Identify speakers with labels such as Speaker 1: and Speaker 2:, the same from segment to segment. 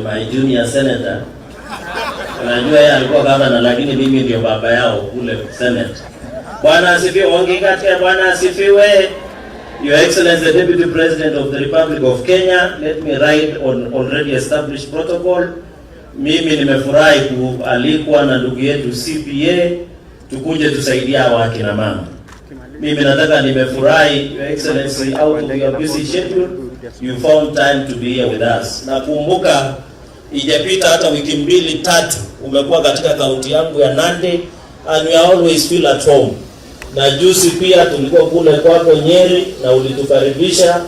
Speaker 1: my junior senator. Unajua yeye alikuwa governor, lakini mimi ndio baba yao kule Senate. Bwana asifiwe. Ongikatia, Bwana asifiwe. Your Excellency, the Deputy President of the Republic of Kenya, let me ride on already established protocol. Mimi nimefurahi kualikwa na ndugu yetu CPA tukuje tusaidia hawa akina mama. Mimi nataka nimefurahi, Your Excellency, out of your busy schedule you found time to be here with us. Nakumbuka ijapita hata wiki mbili tatu, umekuwa katika kaunti yangu ya Nandi and we always feel at home. Na juzi pia tulikuwa kule kwako Nyeri na ulitukaribisha.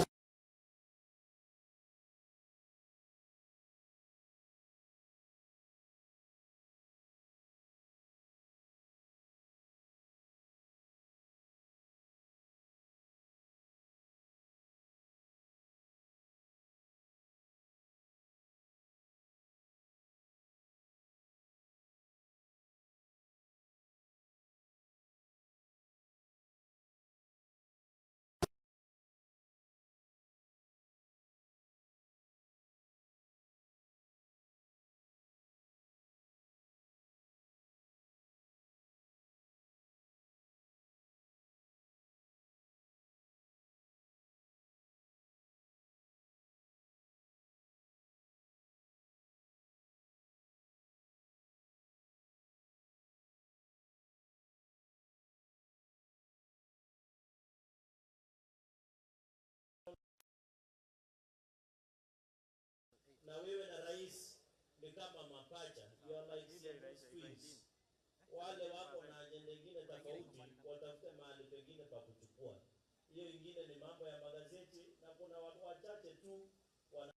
Speaker 1: Na wewe na rais ni kama mapacha, you are like Siamese twins. Wale wako na ajenda ingine tofauti, watafute mahali pengine pa kuchukua. Hiyo ingine ni mambo ya magazeti, na kuna watu wachache tu wana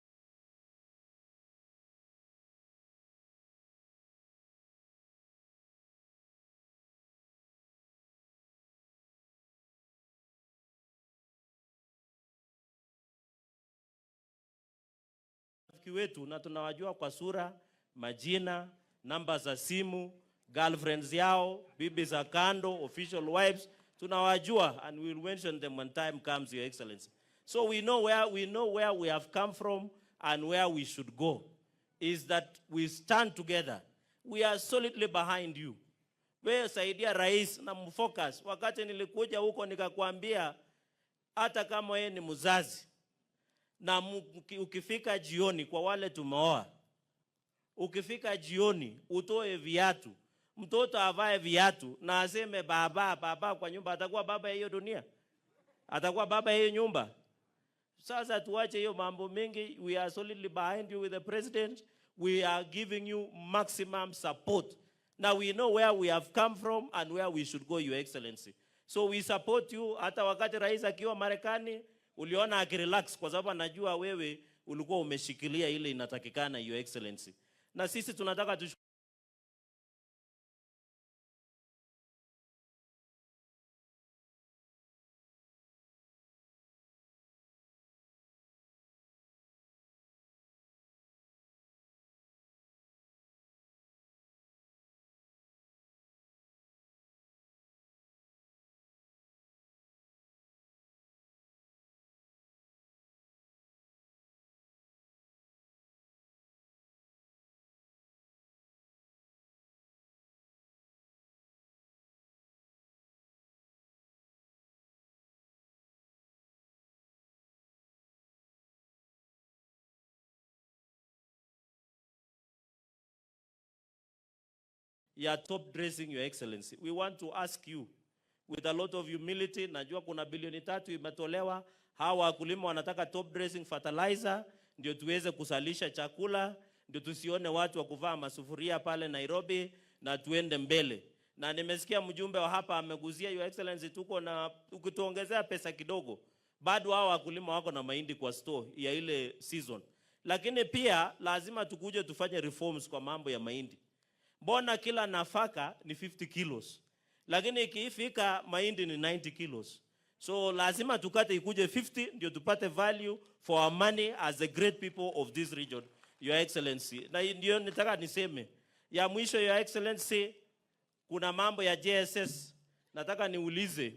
Speaker 1: marafiki wetu na tunawajua kwa sura, majina, namba za simu, girlfriends yao, bibi za kando, official wives, tunawajua and we will mention them when time comes, Your Excellency. So we know where we have come from and where we should go. Is that we stand together. We are solidly behind you. Wewe saidia rais na mfocus. Wakati nilikuja huko nikakwambia hata kama wewe ni mzazi na ukifika jioni, kwa wale tumeoa, ukifika jioni utoe viatu, mtoto avae viatu na aseme baba baba kwa nyumba, atakuwa baba ya hiyo dunia? Atakuwa baba ya hiyo nyumba? Sasa tuache hiyo mambo mengi. We are solidly behind you with the president. We are giving you maximum support. Now we know where we have come from and where we should go, Your Excellency. So we support you. Hata wakati rais akiwa Marekani uliona akirelax kwa sababu anajua wewe ulikuwa umeshikilia ile inatakikana, Your Excellency. Na sisi tunataka tu ya top dressing, Your Excellency. We want to ask you with a lot of humility. Najua kuna bilioni 3 imetolewa. Hawa wakulima wanataka top dressing fertilizer ndio tuweze kusalisha chakula, ndio tusione watu wa kuvaa masufuria pale Nairobi na tuende mbele. Na nimesikia mjumbe wa hapa ameguzia, Your Excellency, tuko na ukituongezea pesa kidogo, bado hawa wakulima wako na mahindi kwa store ya ile season, lakini pia lazima tukuje tufanye reforms kwa mambo ya mahindi. Mbona kila nafaka ni 50 kilos, lakini ikifika mahindi ni 90 kilos? So lazima tukate ikuje 50 ndio tupate value for our money as the great people of this region, Your Excellency. Na ndio nitaka niseme ya mwisho, Your Excellency, kuna mambo ya JSS nataka niulize,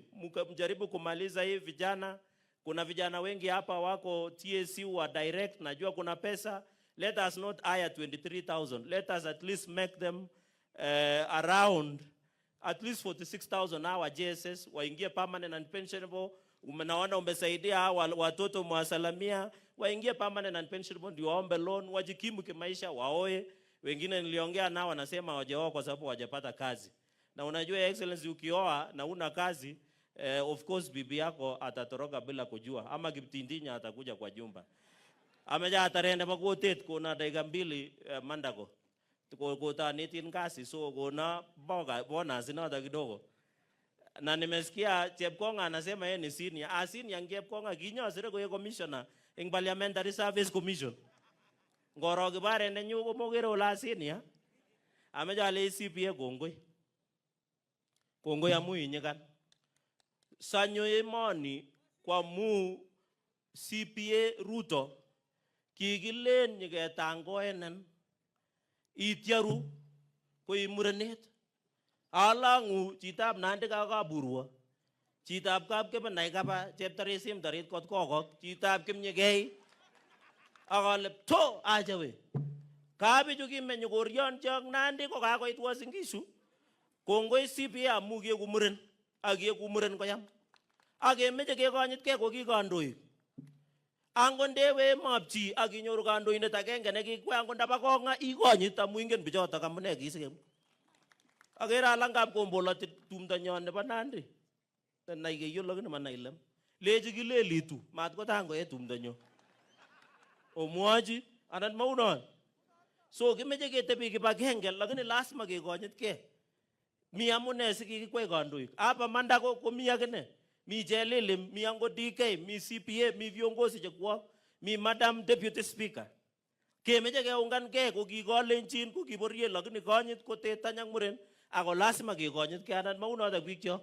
Speaker 1: mjaribu kumaliza hii vijana. Kuna vijana wengi hapa wako TSC wa direct, najua kuna pesa, Let us not hire 23,000. Let us at least make them around at least 46,000 hawa JSS waingie permanent and pensionable. Umenaona umesaidia hawa watoto mwasalamia waingie permanent and pensionable, ndio waombe loan wajikimu kimaisha, waoe. Wengine niliongea nao wanasema hawajaoa kwa sababu hawajapata kazi. Na unajua Excellency, ukioa na una kazi of course bibi yako atatoroka bila kujua, ama kiptindinya atakuja kwa jumba ameja atarende makotet kona dakika mbili mandako kotanitin kasi so kona boga bonus noto kidogo. Na nimesikia Chepkonga anasema yeye ni senior. Ah, senior Chepkonga kinyosire koek commissioner eng Parliamentary Service Commission. Ngoro kibare nenyu komokere ole senior. Ameche alei CPA kongoi. Kongoi amu inyikan. Sanyo emoni kwamu CPA Ruto kikilen nyiketangoenen ityaru ko murenet. Alang'u chitab Nandi kaburwa, chitab Kapkebenai kaba cheptaresim tarit kot kokok, chitab Kipnyigei ak ale to acha we. Kabichu kimenye korion chok Nandi ko kakoit Uasin Gishu. Kongoi CPA amu kieku muren ak kieku muren koyam. Ak kemeche kekonyitkei ko ki kandoik. Angot ndewe emap chi ak inyoru kandoindet agenge nekikwei angot ndaba kong'a ikonyit amu ingen bichotok amune kisikem. Akere ala ngap komboloti tumdonyon nebo Nandi. Nai keiyo lakini manai lem. Lechi kilelitu mat kotangoet tumdonyo. Omwochi anan maunon. So kimeche ketebi kibagenge lakini lazima kekonyitkei. Mi amune sikikikwei kandoik. Hapa Manda komi akine. Mi Chelilim, mi ango DK, mi CPA, mi viongozi chekwok, mi Madam Deputy Speaker. Kemeche keungankei ko ki kalenjin ko ki bororiet lakini konyit ko tee tany ak muren ako lazima kekonyitkei anan maunotok biikchok.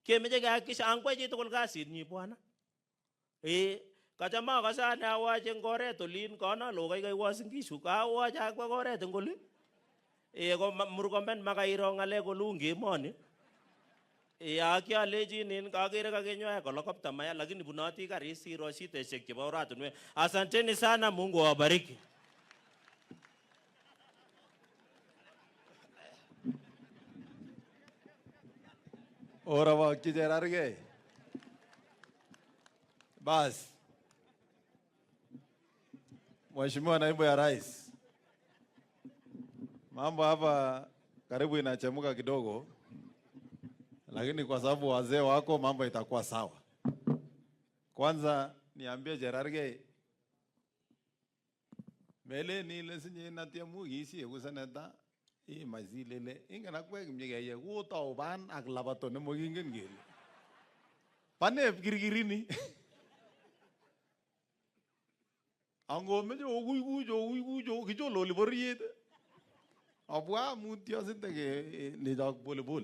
Speaker 1: Kemeche kehakikisha angkwai chitugul kasinyi bwana. Kacham akase ane awache eng oret olin kana lo kaikai Uasin Gishu kawache akwek oret eng oli. Ko Murkomen makairo ng'alek olu eng emoni. Akialechin in kakere kakenyoe kolokopta maya lakini bunoti karit siro shideshek chebo oratinwek. Asanteni sana, Mungu awabariki.
Speaker 2: Orowokyi Cherargei. Bas. Mheshimiwa Naibu ya Rais, mambo hapa karibu inachemuka kidogo, lakini kwa sababu wazee wako mambo itakuwa sawa. Kwanza niambie Cherargei, melen ile sinye inatiemu kiisieku seneta imach silele ingen akwek kimyekeyai kotou ban ak labato nemokingen kele pane kirkirini. Angomeche okuikuch okuikuch kichololi bororiet obwa mutyo sitekelechok polepole.